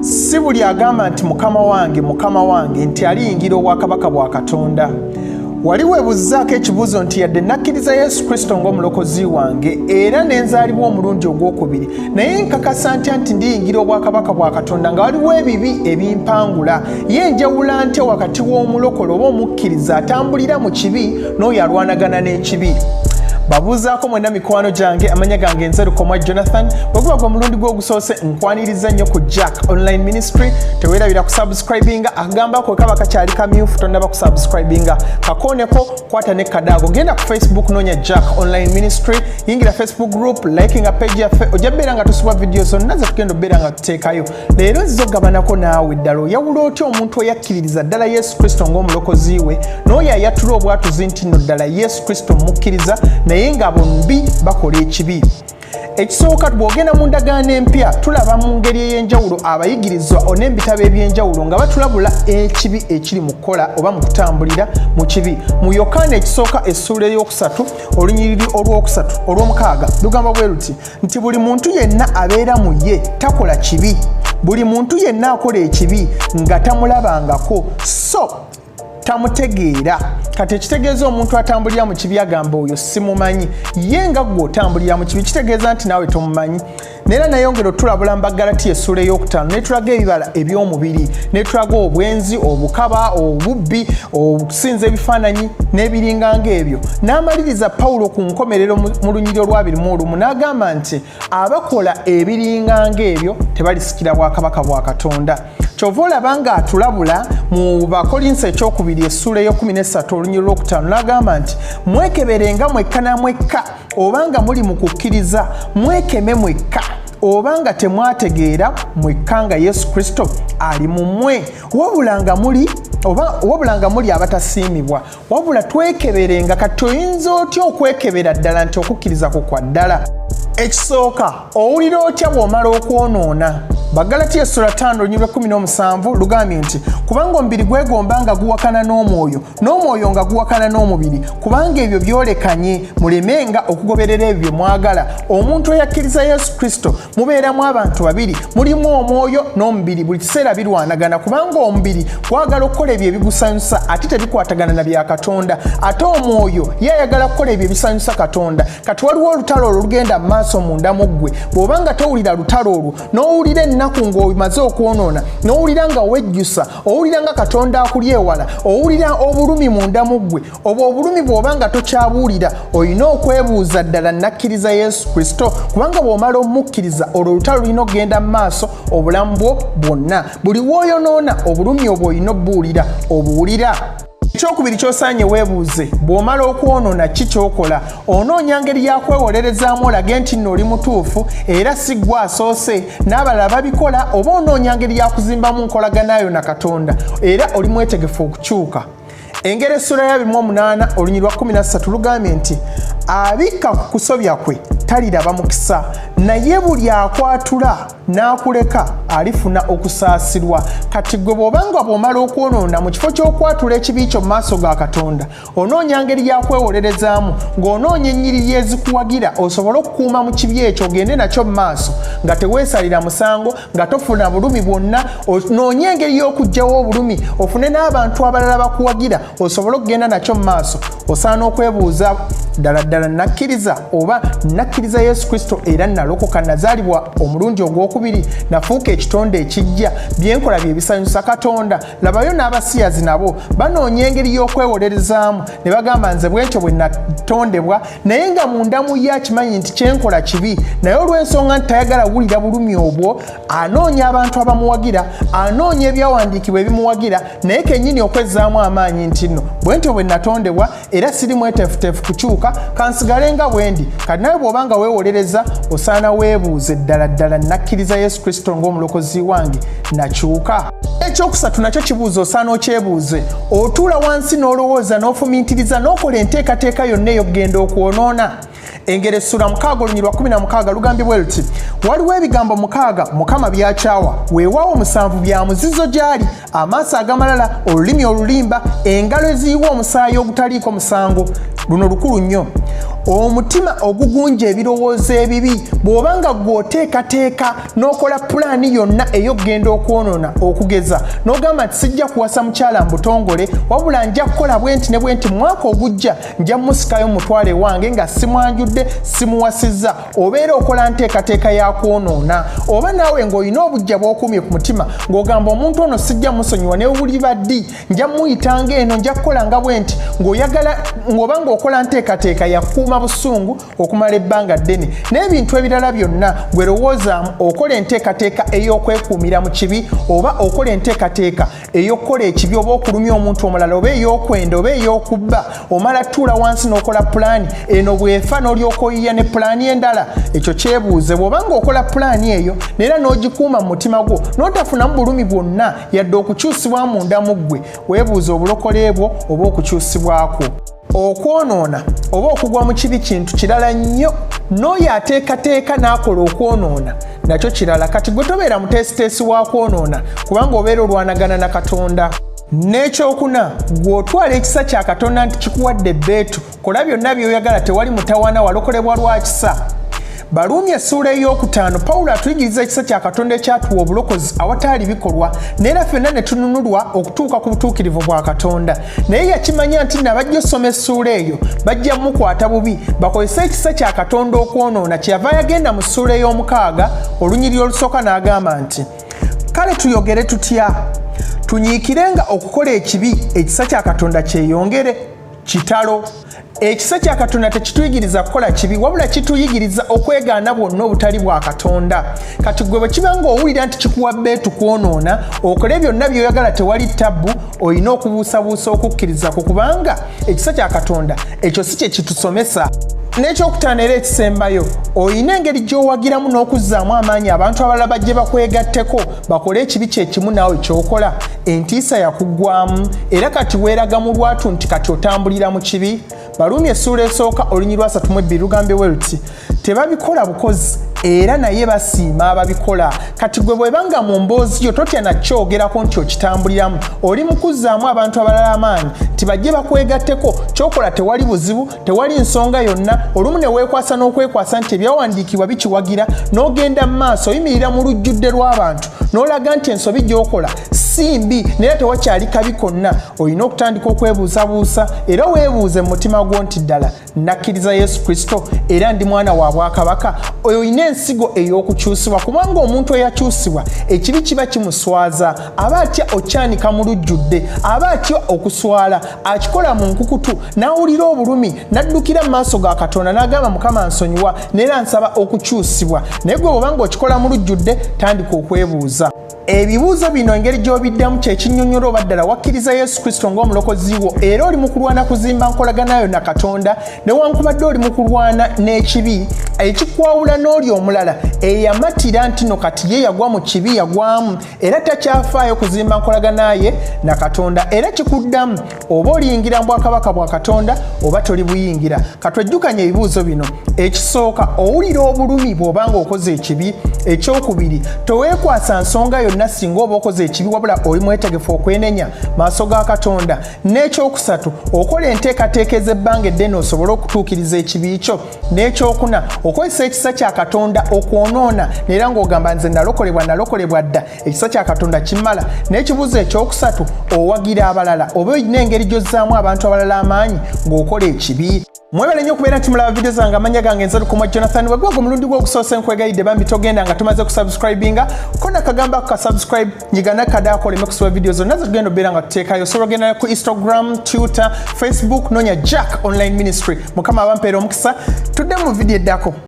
Si buli agamba nti Mukama wange, Mukama wange nti aliyingira obwakabaka bwa Katonda. Wali weebuzzaako ekibuuzo nti yadde nakkiriza Yesu Kristo ng'omulokozi wange era ne nzaalibwa omulundi ogwokubiri, naye nkakasa ntya nti ndiyingira obwakabaka bwa Katonda nga waliwo ebibi ebimpangula? Ye njawula ntya wakati w'omulokole oba omukkiriza atambulira mu kibi n'oyo alwanagana n'ekibi? Babuuzaako mwenna mikwano gyange, amanya gange nze Lukomwa Jonathan. Bwe guba gwe mulundi gwe ogusoose, nkwaniriza nnyo ku Jack Online Ministry. Teweerabira kusubscribinga, akagamba ko kaba kakyali kamyufu, tonnaba kusubscribinga, kakooneko, kwata ne kadaago, genda ku Facebook, noonya Jack Online Ministry, yingira Facebook group, likinga page yaffe, ojja beera nga tusubwa vidiyo zonna zetugenda obeera nga tuteekayo. Leero nziza okugabanako naawe, ddala oyawula otya omuntu oyakkiririza ddala Yesu Kristo ng'omulokozi we n'oyo ayatula obwatuzi nti nno ddala Yesu Kristo mukkiriza, naye nga bombi bakola ekibi? Ekisooka, bw'ogenda mu ndagaano empya, tulaba mu ngeri ey'enjawulo abayigirizwa n'ebitabo eby'enjawulo nga batulabula ekibi ekiri mu kukola oba mu kutambulira mu kibi. Mu Yokaana ekisooka essuula ey'okusatu olunyiriri olwokusatu olw'omukaaga lugamba bwe luti nti buli muntu yenna abeera mu ye takola kibi, buli muntu yenna akola ekibi nga tamulabangako so tamutegeera. Kati ekitegeeza, omuntu atambulira mu kibi agamba oyo simumanyi. Ye nga ggwe otambulira mu kibi, kitegeeza nti naawe tomumanyi. Neera nayongera otulabula mu Baggalatiya essuula ey'okutaano, netulaga ebibala eby'omubiri, netulaga obwenzi, obukaba, obubbi, okusinza ebifaananyi n'ebiringa ng'ebyo. N'amaliriza Pawulo ku nkomerero mu lunyiri olwabiri mu olumu n'agamba nti abakola ebiringa ng'ebyo tebalisikira bwakabaka bwa Katonda. Kyova olaba ng'atulabula mu Bakolinso ekyokubiri essuula ey'okuminesatu olunyiri olwokutaano n'agamba nti mwekeberenga mwekka na mwekka oba nga muli mu kukkiriza, mwekeme mwekka oba nga temwategeera mwekka nga Yesu Kristo ali mu mmwe, wabula nga muli oba wabula nga muli abatasiimibwa. Wabula twekeberenga. Kati oyinza otya okwekebera ddala nti okukkiriza kwo kwa ddala? Ekisooka, owulira otya bw'omala okwonoona? Bagalatiya essula 5 olunyiri lwe17 lugambye nti kubanga omubiri gwegomba nga guwakana n'omwoyo, n'omwoyo nga guwakana n'omubiri, kubanga ebyo byolekanye, mulemenga okugoberera ebyo bye mwagala. Omuntu eyakkiriza Yesu Kristo, mubeeramu abantu babiri, mulimu omwoyo n'omubiri, buli kiseera birwanagana, kubanga omubiri gwagala okukola ebyo ebigusanyusa ate tebikwatagana na bya Katonda, ate omwoyo ye ayagala kukola ebyo ebisanyusa Katonda. Kati waliwo olutalo olwo lugenda mu maaso munda mu ggwe. Bw'oba nga towulira lutalo olwo, n'owulira ennaku ng'omaze okwonoona, n'owulira nga wejjusa, owulira nga Katonda akuli ewala, owulira obulumi munda mu ggwe, obwo obulumi bw'oba nga tokyabuwulira, olina okwebuuza, ddala nakkiriza Yesu Kristo? Kubanga bw'omala omukkiriza, olwo olutalo lulina okugenda mu maaso obulamu bwo bwonna. Buli w'oyonoona, obulumi obwo olina obbuwulira, obuwulira. Ekyokubiri kyosaanye weebuuze, bw'omala okwonoona, ki kyokola? Onoonya ngeri yakwewolerezaamu olage nti nno oli mutuufu era si ggwe asoose, n'abalala babikola, oba onoonya ngeri yakuzimbamu nkolaganayo na Katonda era oli mwetegefu okukyuka? Engeri essula ya 28 olunyiri lwa 13 lugambye nti abikka ku kusobya kwe taliraba mukisa, naye buli akwatula n'akuleka alifuna okusaasirwa. Kati gwe bw'obanga bw'omala okwonoona, mu kifo ky'okwatula ekibi kyo mu maaso ga Katonda, onoonya ngeri yakwewolerezaamu ng'onoonya ennyiriri ezikuwagira osobole okukuuma mu kibi ekyo, ogende nakyo mu maaso nga teweesalira musango, nga tofuna bulumi bwonna. Onoonye engeri y'okuggyawo obulumi, ofune n'abantu abalala bakuwagira osobole okugenda nakyo mu maaso. Osaana okwebuuza, ddala ddala nakkiriza oba nakkiriza Yesu Kristo era nalokoka, nazaalibwa omulundi ogwokubiri, nafuuka ekitonde ekijja, byenkola bye bisanyusa Katonda? Labayo n'abasiyazi nabo banoonya engeri y'okwewolerezaamu ne bagamba nze bwentyo bwe natondebwa, naye nga munda mu ye akimanyi nti kyenkola kibi, naye olw'ensonga nti tayagala wulira bulumi obwo, anoonya abantu abamuwagira, anoonya ebyawandiikibwa ebimuwagira, naye kennyini okwezzaamu amaanyi nti nno bwentyo bwe natondebwa era siri mweteefuteefu kukyuka, kansigale nga bwe ndi. Kati nawe bw'oba nga weewolereza, osaana weebuuze, ddala ddala nakkiriza Yesu Kristo ng'omulokozi wange, nakyuka? Ekyokusatu nakyo kibuuzo osaana okyebuuze. Otuula wansi n'olowooza n'ofumiitiriza n'okola enteekateeka yonna ey'okugenda okwonoona? Engero essula 6 olunyiri lwa 16 lugambye bwe luti: waliwo ebigambo 6 Mukama byakyawa, weewaawo 7 bya muzizo gy'ali, amaaso agamalala, olulimi olulimba, engalo eziyiwa omusaayi ogutaliiko musango. Luno lukulu nnyo. Omutima ogugunja ebirowoozo ebibi, bw'oba nga gw'oteekateeka n'okola pulaani yonna ey'okugenda okwonoona, okugeza n'ogamba nti sijja kuwasa mukyala mbutongole, wabula nja kukola bwe nti ne bwe nti, mwaka ogujja nja musikayo mutwale wange nga simwanjudde, simuwasizza, obeera okola nteekateeka ya kwonoona. Oba naawe ng'olina obujja bw'okuumye ku mutima, ng'ogamba omuntu ono sijja musonyiwa ne buliba ddi, nja muyitanga eno, nja kukola nga bwe nti, ng'oyagala ng'oba ng'okola nteekateeka yakuuma busungu okumala ebbanga ddene n'ebintu ebirala byonna, gwe lowoozaamu okola enteekateeka ey'okwekuumira mu kibi, oba okola enteekateeka ey'okukola ekibi, oba okulumya omuntu omulala, oba ey'okwenda, oba ey'okubba. Omala tuula wansi n'okola pulaani eno, bw'efa n'olyoka oyiya ne pulaani endala. Ekyo kyebuuze. Bw'oba ng'okola pulaani eyo neera n'ogikuuma mu mutima gwo n'otafunamu bulumi bwonna yadde okukyusibwa munda mu ggwe, weebuuze obulokole bwo oba okukyusibwakwo. Okwonoona oba okugwa mu kibi kintu kirala nnyo, n'oyo ateekateeka n'akola okwonoona nakyo kirala. Kati gwe tobeera muteesiteesi wa kwonoona, kubanga obeera olwanagana na Katonda. N'ekyokuna, gw'otwala ekisa kya Katonda nti kikuwadde ebbeetu, kola byonna by'oyagala, tewali mutawaana, walokolebwa lwa kisa. Baruumi essuula 5, Pawulo atuyigiriza ekisa kya Katonda ekyatuwa obulokozi awataali bikolwa, neera ffenna ne tununulwa okutuuka ku butuukirivu bwa Katonda. Naye yakimanya nti nabajja osoma essuula eyo bajja mukwata bubi, bakozese ekisa kya Katonda okwonoona. Kyeyava yagenda mu ssuula 6 olunyiriri olusooka n'agamba nti, kale tuyogere tutya? Tunyiikirenga okukola ekibi, ekisa kya Katonda kyeyongere? Kitalo! Ekisa kya Katonda tekituyigiriza kukola kibi, wabula kituyigiriza okwegaana bwonna obutali bwa Katonda. Kati gwe bwe kiba ng'owulira nti kikuwa bbeetu kwonoona, okole byonna by'oyagala, tewali tabbu, olina okubuusabuusa okukkiriza kwo, kubanga ekisa kya Katonda ekyo si kye kitusomesa. N'ekyokutaano era ekisembayo, olina engeri gy'owagiramu n'okuzzaamu amaanyi abantu abalala bajje bakwegatteko bakole ekibi kye kimu naawe ky'okola. Entiisa yakuggwamu era kati weeraga mu lwatu nti kati otambulira mu kibi. Baruumi essuula 1 olunyiriri lwa 32 lugambye bwe luti, tebabikola bukozi era naye basiima ababikola. Kati gwe bw'eba nga mu mboozi yo totya nakyogerako nti okitambuliramu, oli mu kuzzaamu abantu abalala amaanyi nti bajje bakwegatteko, ky'okola tewali buzibu, tewali nsonga yonna. Olumu ne weekwasa n'okwekwasa nti ebyawandiikibwa bikiwagira, n'ogenda mu maaso, oyimirira mu lujjudde lw'abantu n'olaga nti ensobi gy'okola si mbi naye tewakyali kabi konna. Olina okutandika okwebuusabuusa, era weebuuze mu mutima gwo nti ddala nakkiriza Yesu Kristo era ndi mwana wa bwakabaka? Olina ensigo ey'okukyusibwa, kubanga omuntu eyakyusibwa ekibi kiba kimuswaza, aba atya okyanika mu lujjudde, aba atya okuswala, akikola mu nkukutu n'awulira obulumi, n'addukira mu maaso ga Katonda n'agamba, Mukama nsonyiwa neera nsaba okukyusibwa. Naye gwe bw'oba ng'okikola mu lujjudde, tandika okwebuuza ebibuuzo bino. Engeri gy'obiddamu kyekinnyonnyola oba ddala wakkiriza Yesu Kristo ng'omulokozi wo era oli mu kulwana kuzimba nkolagana yo na Katonda, newankubadde oli mu kulwana n'ekibi ekikwawula n'oli omulala eyamatira nti no kati ye yagwa mu kibi, yagwamu era takyafaayo kuzimba nkolagana ye na Katonda. Era kikuddamu oba oliyingira mu bwakabaka bwa Katonda oba toli buyingira. Katwejjukanye ebibuuzo bino. Ekisooka, owulira obulumi bw'oba ng'okoze ekibi? Ekyokubiri, toweekwasa nsonga yonna singa oba okoze ekibi, wabula oli mwetegefu okwenenya maaso ga Katonda? N'ekyokusatu, okola enteekateeka ez'ebbanga eddene osobole okutuukiriza ekibi kyo? N'ekyokuna, okozesa ekisa kya Katonda okwonoona neera ng'ogamba nze nalokolebwa, nalokolebwa dda, ekisa kya Katonda kimala? N'ekibuuzo ekyokusatu, owagira abalala oba olina engeri gy'ozzaamu abantu abalala amaanyi ng'okola ekibi? Mwebale nnyo okubeera nti mulaba vidiyo zange. Amanya gange nze Lukomwa Jonathan. Wegwaga omulundi gwo ogusoose, nkwegayidde bambi togenda nga tumaze kusubscribinga. Kona kagamba ka subscribe, nyiga nakadaako oleme kusiba vidiyo zonna zetugenda obeera nga tuteekayo. Osobola ogenda ku Instagram, Twitter, Facebook, nonya Jack Online Ministry. Mukama abampeera omukisa. Tudde mu vidiyo eddako.